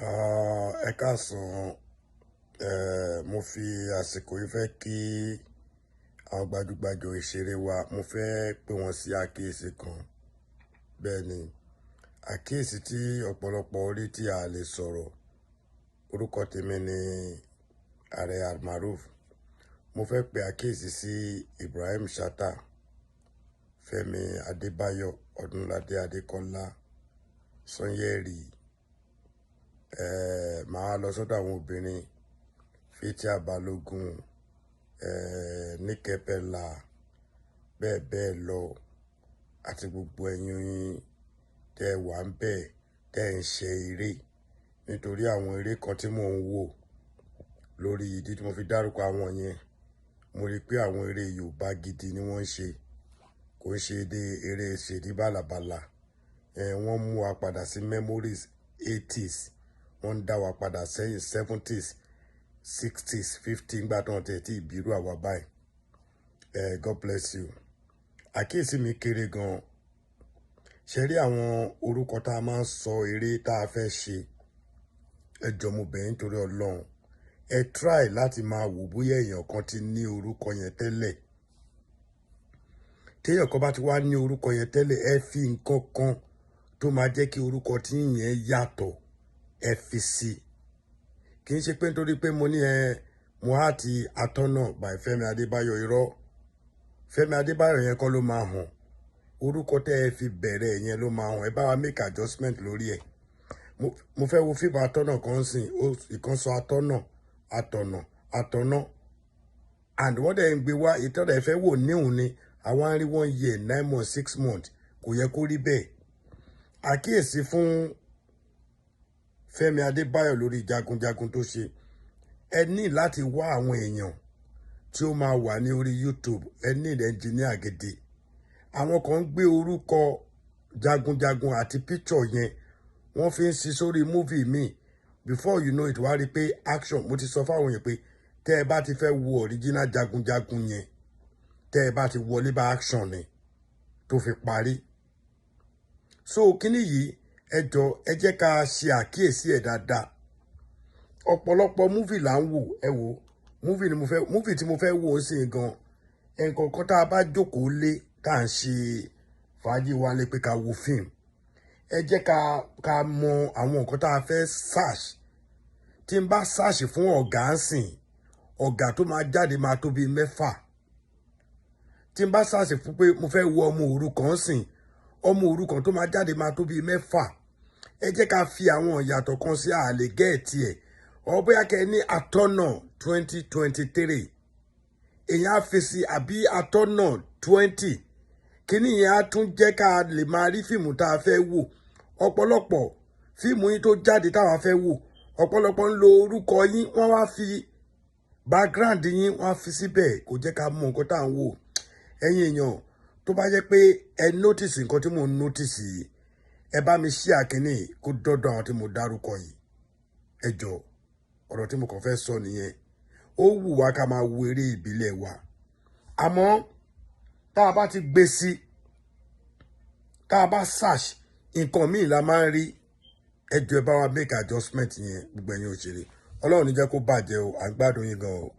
Ah, ẹ káàsán. Mo fi àsìkò yìí fẹ́ kí àwọn gbajúgbajà òṣèré wa. Mo fẹ́ pè wọ́n sí àkíyèsí kan. Bẹ́ẹ̀ ni, àkíyèsí tí ọ̀pọ̀lọpọ̀ orí tí a lè sọ̀rọ̀. Orúkọ tèmi ni Ààrẹ Almaroof. Mo fẹ́ pe àkíyèsí sí Ibrahim Chatta, Fẹ́mi Adébáyọ̀, Ọdúnládé Adékọ́lá, Sanyẹ̀rì. Màá lọ sọ́dọ̀ àwọn obìnrin, Fathia Balogun, Nike Pella, bẹ́ẹ̀ bẹ́ẹ̀ lọ, àti gbogbo ẹ̀yin tẹ́ wà ń bẹ̀, tẹ́ ń ṣe eré. Nítorí àwọn eré kan tí mò ń wò lórí ìdí tí mo fi dárúkọ àwọn yẹn, mo rí pé àwọn eré Yorùbá gidi ni wọ́n ń ṣe. Kò ń ṣe eré ṣèdí bàlàbàlà. Wọ́n mú wa padà sí memories 80s. Wọ́n ń dá wa padà sẹ́yìn 70s, 60s, 50 nígbà tí wọ́n tẹ̀ tí ìbírú àwa báyìí. God bless you. Àkíyèsí mi kéré gan. Ṣé rí àwọn orúkọ tá a máa ń sọ eré tá a fẹ́ ṣe? Ẹ jọ̀ọ́, mo bẹ̀ yín nítorí Ọlọ́run. Ẹ try láti máa wò bóyá èèyàn kan ti ní orúkọ yẹn tẹ́lẹ̀. Tí èèyàn kan bá ti wá ní orúkọ yẹn tẹ́lẹ̀, ẹ fi nǹkan kan tó máa jẹ́ kí orúkọ tí yẹn yàtọ̀, ẹ fi sí. Kì í ṣe pé nítorí pé mo ní ẹ mo á ti Atọ́nà by Fẹ́mi Adébáyọ̀, irọ́. Fẹ́mi Adébáyọ̀ yẹn kọ́ ló máa hàn. Orúkọ tẹ́ ẹ fi bẹ̀rẹ̀ yẹn ló máa hàn. Ẹ bá wa make adjustment lórí ẹ̀. Mo fẹ́ wo fíìmù Atọ́nà kan sìn, ìkan sọ Atọ́nà, Atọ̀nà, Atọ̀nà. And wọ́n dẹ̀ ń gbé wá ìtọ́jà ẹ fẹ́ wò níhùn ni àwọn á rí 1 year, 9 months, 6 months. Kò yẹ kó rí bẹ́ẹ̀. Àkíyèsí fún Fẹ́mi Adébáyọ̀ lórí jagunjagun tó ṣe: ẹ ní láti wá àwọn èèyàn tí ó máa wà ní orí YouTube. Ẹ ní engineer gidi. Àwọn kan ń gbé orúkọ jagunjagun àti picture yẹn, wọ́n fi ń sí sórí movie míì. Before you know it, wàá rí i pé action. Mo ti sọ fáwọn èèyàn pé tẹ́ ẹ bá ti fẹ́ wo original jagunjagun yẹn, tẹ́ ẹ bá ti wọlé bá, action ni tó fi parí. So kíní yìí, ẹ jọ, ẹ jẹ́ ká ṣe àkíyèsí ẹ̀ dáadáa. Ọ̀pọ̀lọpọ̀ movie là ń wò. Ẹ wò movie ni mo fẹ́, movie tí mo fẹ́ wò ó sì gan. Ẹnìkọ̀ọ̀kan tá a bá jókòó lé, tá à ń ṣe fàájì wa lé pé ká wo fíìmù, ẹ jẹ́ ká mọ àwọn nǹkan tá a fẹ́ search. Tí n bá search fún ọ̀gá ń sìn, ọ̀gá tó máa jáde máa tó bíi 6. Tí n bá search fún pé mo fẹ́ wo ọmọ òrukàn sìn, ọmọ òrukàn tó máa jáde máa tó bíi 6. Ẹ jẹ́ ká fi àwọn ìyàtọ̀ kan sí àlè get ẹ̀ ọ. Bóyá kẹ́ ní Atọ́nà 2023, èèyàn á fi sí, àbí Atọ́nà 20 kíní yẹn, á tún jẹ́ ká lè máa rí fíìmù tá a fẹ́ wò. Ọ̀pọ̀lọpọ̀ fíìmù yín tó jáde táwa fẹ́ wò, ọ̀pọ̀lọpọ̀ ń lo orúkọ yín, wọ́n wá fi background yín, wọ́n á fi síbẹ̀, kò jẹ́ ká mọ nǹkan tá à ń wò. Ẹ̀yin èèyàn tó bá jẹ́ pé ẹ notice nǹkan tí mò ń notice yìí, ẹ bá mi share kínní kó dọ́dọ̀ àwọn tí mo dárúkọ yìí. Ẹ jọ, ọ̀rọ̀ tí mo kàn fẹ́ sọ nìyẹn. Ó wù wá ká máa wo eré ìbílẹ̀ wa, àmọ́ tá a bá ti gbé sí, tá a bá search, nǹkan míì la máa ń rí. Ẹ jọ, ẹ bá wa make adjustment yẹn. Gbogbo ẹ̀yin òṣèré, Ọlọ́run ní jẹ́ kó bàjẹ́ o. À ń gbádùn yín gan o.